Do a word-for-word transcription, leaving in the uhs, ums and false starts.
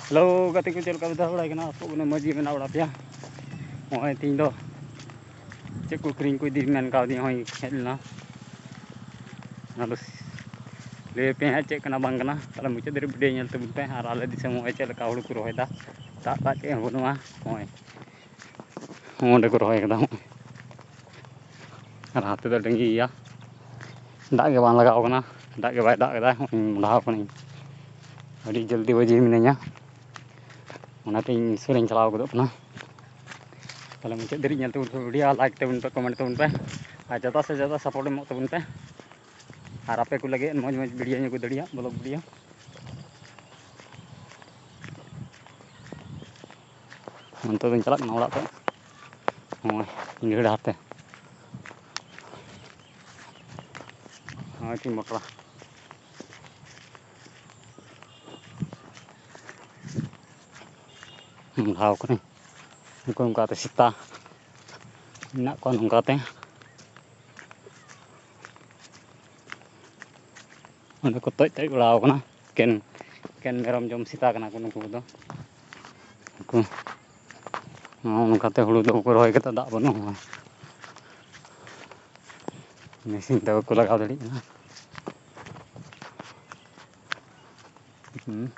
Hello ᱜᱟᱛᱮ ᱠᱚ, ᱪᱮᱫ ᱞᱮᱠᱟ ᱯᱮ ᱫᱚᱦᱚ ᱵᱟᱲᱟᱭ ᱠᱟᱱᱟ? ᱟᱯᱮ ᱠᱚ ᱢᱚᱡᱽ ᱜᱮ ᱢᱮᱱᱟᱜ ᱵᱟᱲᱟ ᱯᱮᱭᱟ? ᱱᱚᱜᱼᱚᱭ ᱛᱮᱦᱮᱧ ᱫᱚ ᱪᱮᱫ ᱠᱚ ᱠᱤᱨᱤᱧ ᱠᱚ ᱤᱫᱤ ᱢᱮᱱ ᱠᱟᱣᱫᱤᱧᱟ, ᱦᱚᱸᱜᱼᱚᱭ ᱦᱮᱡ ᱞᱮᱱᱟ᱾ ᱚᱱᱟ ᱫᱚ ᱞᱟᱹᱭ ᱟᱯᱮ ᱦᱟᱸᱜ ᱪᱮᱫ ᱠᱟᱱᱟ ᱵᱟᱝ ᱠᱟᱱᱟ, ᱛᱟᱦᱞᱮ ᱢᱩᱪᱟᱹᱫ ᱫᱷᱟᱹᱨᱤᱡ ᱵᱷᱤᱰᱤᱭᱳ ᱧᱮᱞ ᱛᱟᱵᱚᱱ ᱯᱮ᱾ ᱟᱨ ᱟᱞᱮ ᱫᱤᱥᱚᱢ ᱱᱚᱜᱼᱚᱭ ᱪᱮᱫ ᱞᱮᱠᱟ ᱦᱩᱲᱩ ᱠᱚ ᱨᱚᱦᱚᱭᱮᱫᱟ, ᱫᱟᱜ ᱫᱟᱜ ᱪᱮᱫ ᱦᱚᱸ ᱵᱟᱹᱱᱩᱜᱼᱟ᱾ ᱱᱚᱜᱼᱚᱭ ᱚᱸᱰᱮ ᱠᱚ ᱨᱚᱦᱚᱭ ᱠᱟᱫᱟ, ᱱᱚᱜᱼᱚᱭ᱾ ᱟᱨ ᱦᱟᱱᱛᱮ ᱫᱚ ᱰᱟᱹᱝᱜᱤ ᱜᱮᱭᱟ, ᱫᱟᱜ ᱜᱮ ᱵᱟᱝ ᱞᱟᱜᱟᱣ ᱠᱟᱱᱟ, ᱫᱟᱜ ᱜᱮ ᱵᱟᱭ ᱫᱟᱜ ᱠᱟᱫᱟ᱾ ᱱᱚᱜᱼᱚᱭ ᱢᱚᱰᱷᱟᱣ ᱠᱟᱹᱱᱟᱹᱧ, ᱟᱹᱰᱤ ᱡᱚᱞᱫᱤ ᱵᱟᱹᱡᱤ ᱢᱤᱱᱟᱹᱧᱟ᱾ ᱚᱱᱟᱛᱮ ᱤᱧ ᱥᱩᱨᱤᱧ ᱪᱟᱞᱟᱣ ᱜᱚᱫᱚᱜ ᱠᱟᱱᱟ᱾ ᱛᱟᱦᱞᱮ ᱢᱩᱪᱟᱹᱫ ᱫᱷᱟᱹᱨᱤᱡ ᱧᱮᱞ ᱛᱟᱵᱚᱱ ᱯᱮ ᱵᱷᱤᱰᱤᱭᱳ, ᱞᱟᱭᱤᱠ ᱛᱟᱵᱚᱱ ᱯᱮ, ᱠᱚᱢᱮᱱᱴ ᱛᱟᱵᱚᱱ ᱯᱮ, ᱟᱨ ᱡᱚᱛᱚ ᱥᱮ ᱡᱚᱛᱚ ᱥᱟᱯᱳᱨᱴ ᱮᱢᱚᱜ ᱛᱟᱵᱚᱱ ᱯᱮ᱾ ᱟᱨ ᱟᱯᱮ ᱠᱚ ᱞᱟᱹᱜᱤᱫ ᱢᱚᱡᱽ ᱢᱚᱡᱽ ᱵᱷᱤᱰᱤᱭᱳᱧ ᱟᱹᱜᱩ ᱫᱟᱲᱮᱭᱟᱜ, ᱵᱞᱚᱜ ᱵᱷᱤᱰᱤᱭᱳ᱾ ᱱᱚᱱᱛᱮ ᱫᱚᱧ ᱪᱟᱞᱟᱜ ᱠᱟᱱᱟ ᱚᱲᱟᱜ ᱛᱮ᱾ ᱱᱚᱜᱼᱚᱭ ᱤᱧ ᱰᱟᱦᱟᱨ ᱛᱮ, ᱱᱚᱜᱼᱚᱭ ᱛᱤᱧ ᱵᱟᱯᱞᱟ᱾ ᱞᱟᱦᱟᱣ ᱠᱟᱹᱱᱟᱹᱧ᱾ ᱱᱩᱠᱩ ᱱᱚᱝᱠᱟᱛᱮ ᱥᱮᱛᱟ ᱢᱮᱱᱟᱜ ᱠᱚᱣᱟ, ᱱᱚᱝᱠᱟᱛᱮ᱾ ᱚᱸᱰᱮ ᱠᱚ ᱛᱚᱡ ᱛᱚᱡ ᱵᱟᱲᱟᱣ ᱠᱟᱱᱟ᱾ ᱮᱠᱮᱱ, ᱮᱠᱮᱱ ᱢᱮᱨᱚᱢ ᱡᱚᱢ ᱥᱮᱛᱟ ᱠᱟᱱᱟ ᱠᱚ ᱱᱩᱠᱩ ᱠᱚᱫᱚ᱾ ᱱᱩᱠᱩ ᱱᱚᱜᱼᱚ ᱱᱚᱝᱠᱟᱛᱮ ᱦᱩᱲᱩ ᱫᱚ ᱵᱟᱠᱚ ᱨᱚᱦᱚᱭ ᱠᱟᱫᱟ, ᱫᱟᱜ ᱵᱟᱹᱱᱩᱜᱼᱟ᱾ ᱢᱮᱥᱤᱱ ᱛᱮ ᱵᱟᱠᱚ ᱞᱟᱜᱟᱣ ᱫᱟᱲᱮᱭᱟᱜ ᱠᱟᱱᱟ᱾ ᱦᱩᱸ᱾